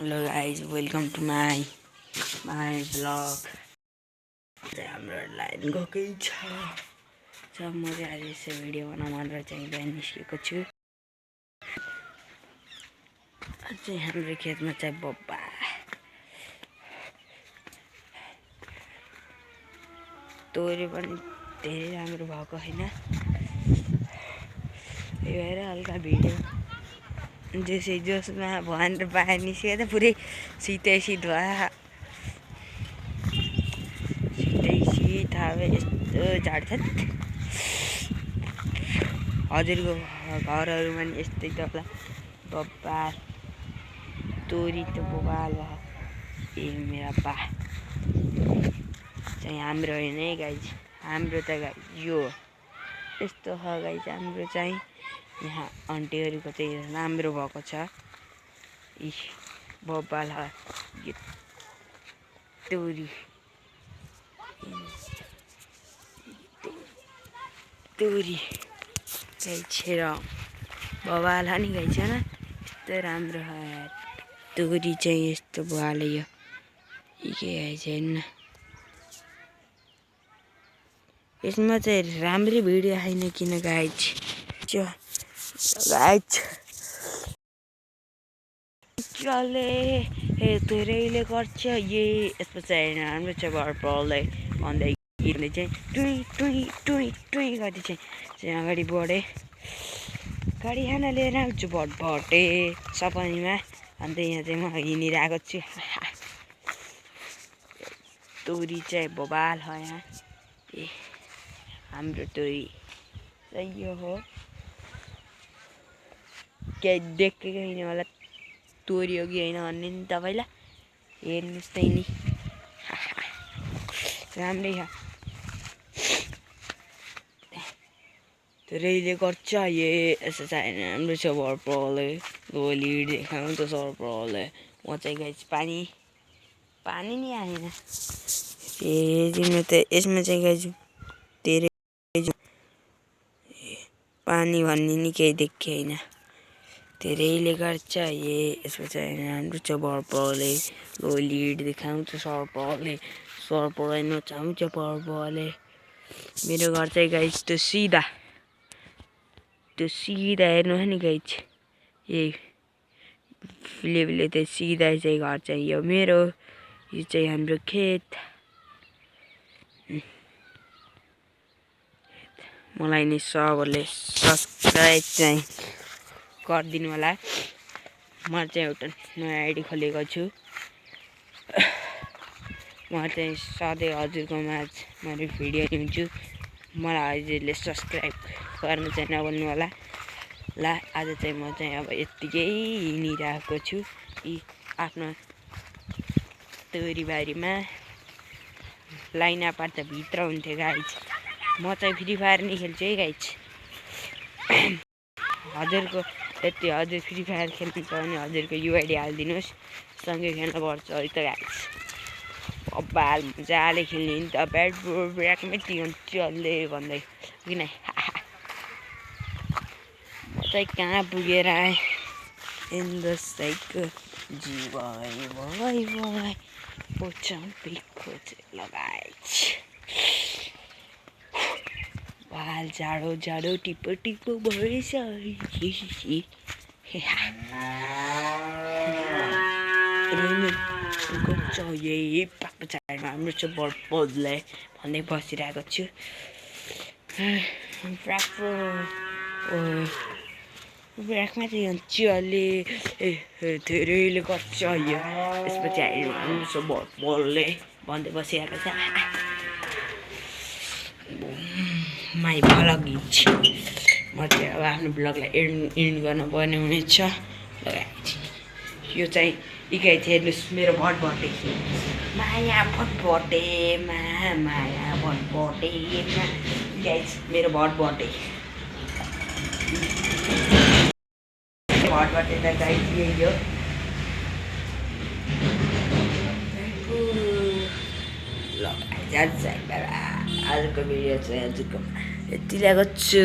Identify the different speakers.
Speaker 1: Hello guys, welcome to my vlog. हाम्रो line गएकै छ म चाहिँ आज यसो भिडियो बनाउन भनेर चाहिँ बिहान निस्केको छु। चाहिँ हाम्रो खेतमा चाहिँ बब्बा तोरी पनि धेरै राम्रो भएको छैन। यो भएर हल्का भिडियो जसै जसमा भनेर बाहिर निस्केको त पुरै शीत भयो। शीत अब यस्तो झाड्छ। हजुरको घरहरूमा नि यस्तै त होला। बब्बा तोरी त बबाल भयो। ए मेरा बा चाहिँ हाम्रो होइन है गाइज, हाम्रो त गाइज यो यस्तो छ गाइज। हाम्रो चाहिँ यहाँ आन्टीहरूको चाहिँ राम्रो भएको छ। बब्बाल यो तोरी चाहिँ छेर बबाल नि गाइज होइन। यस्तो राम्रो छ यार तोरी चाहिँ यस्तो भुवाले यो के गाइज हेर्न। यसमा चाहिँ राम्रै भिडियो आएन किन गाइज। चले धेरैले गर्छ यसमा चाहिँ राम्रो छ। भरपर्दै भन्दै चाहिँ टुई गर्दै चाहिँ अगाडि बढेँ। गाडी खाना लिएर आउँछु भटे सपनीमा। अन्त यहाँ चाहिँ म हिँडिरहेको छु। तोरी चाहिँ बबाल हो यहाँ। ए हाम्रो तोरी चाहिँ यो हो। केही देखेको छैन होला तोरी हो कि होइन भन्ने नि तपाईँलाई। हेर्नुहोस् त नि राम्रै छ। धेरैले गर्छ यसो चाहिँ राम्रो छ। भरपर्दै गोली देखाउँ त सरपर्दै म चाहिँ गाइस पानी नि आएन। यसमा चाहिँ गाइस धेरै पानी भन्ने नि केही देखेको छैन। धेरैले गर्छ यसमा चाहिँ राम्रो छ। भरपर्दै गोली देखाउँछ सरपर्दै नचाउँछ पर्वले। मेरो घर चाहिँ गाइस त्यो सिधा हेर्नु नि गाइस। यही फिले त सिधा चाहिँ घर चाहिँ यो मेरो। यो चाहिँ हाम्रो खेत। मलाई नि सबले सब्सक्राइब चाहिँ गरिदिनु होला। म चाहिँ एउटा नयाँ आइडी खोलेको छु। म चाहिँ सधैँ हजुरकोमा मैले भिडियो ल्याउँछु। मलाई हजुरले सब्सक्राइब गर्न चाहिँ नभुल्नु होला। ल आज चाहिँ म चाहिँ अब यत्तिकै हिँडिरहेको छु आफ्नो तोरीबारीमा। लाइन पार्ट त भित्र हुन्थ्यो गाइज। म चाहिँ फ्री फायर नि खेल्छु है गाइज। हजुरको यति हजुर फ्री फायर खेल्नु छ भने हजुरको युआइडी हालिदिनुहोस्। सँगै खेल्नुपर्छ है त गाइज। बब्बाल मजाले खेल्ने नि त ब्याट ब्याकमै चल्दै भन्दै किन। म चाहिँ कहाँ पुगेर आएँ। इन द साइकल भइ पोचाउँदै खोजेर लगाएछ। बाल जाडो टिप्पो भएछ। यही पाको चाडमा हाम्रो चाहिँ बर्डले भन्दै बसिरहेको छु। ब्याकमा चाहिँ चियाले धेरैले गर्छ यो। यसपछि हाम्रो चाहिँ बर्डले भन्दै बसिरहेको छ। माई भ्लग हिच म चाहिँ अब आफ्नो ब्लगलाई एन्ड गर्नुपर्ने हुनेछ। यो चाहिँ इकाइ हेर्नुहोस् मेरो भटभटे माया भटभटेमा गाइस मेरो भटभटे त गाइस यही हो। आजको भिडियो चाहिँ हजुरको यति ल्याएको छु।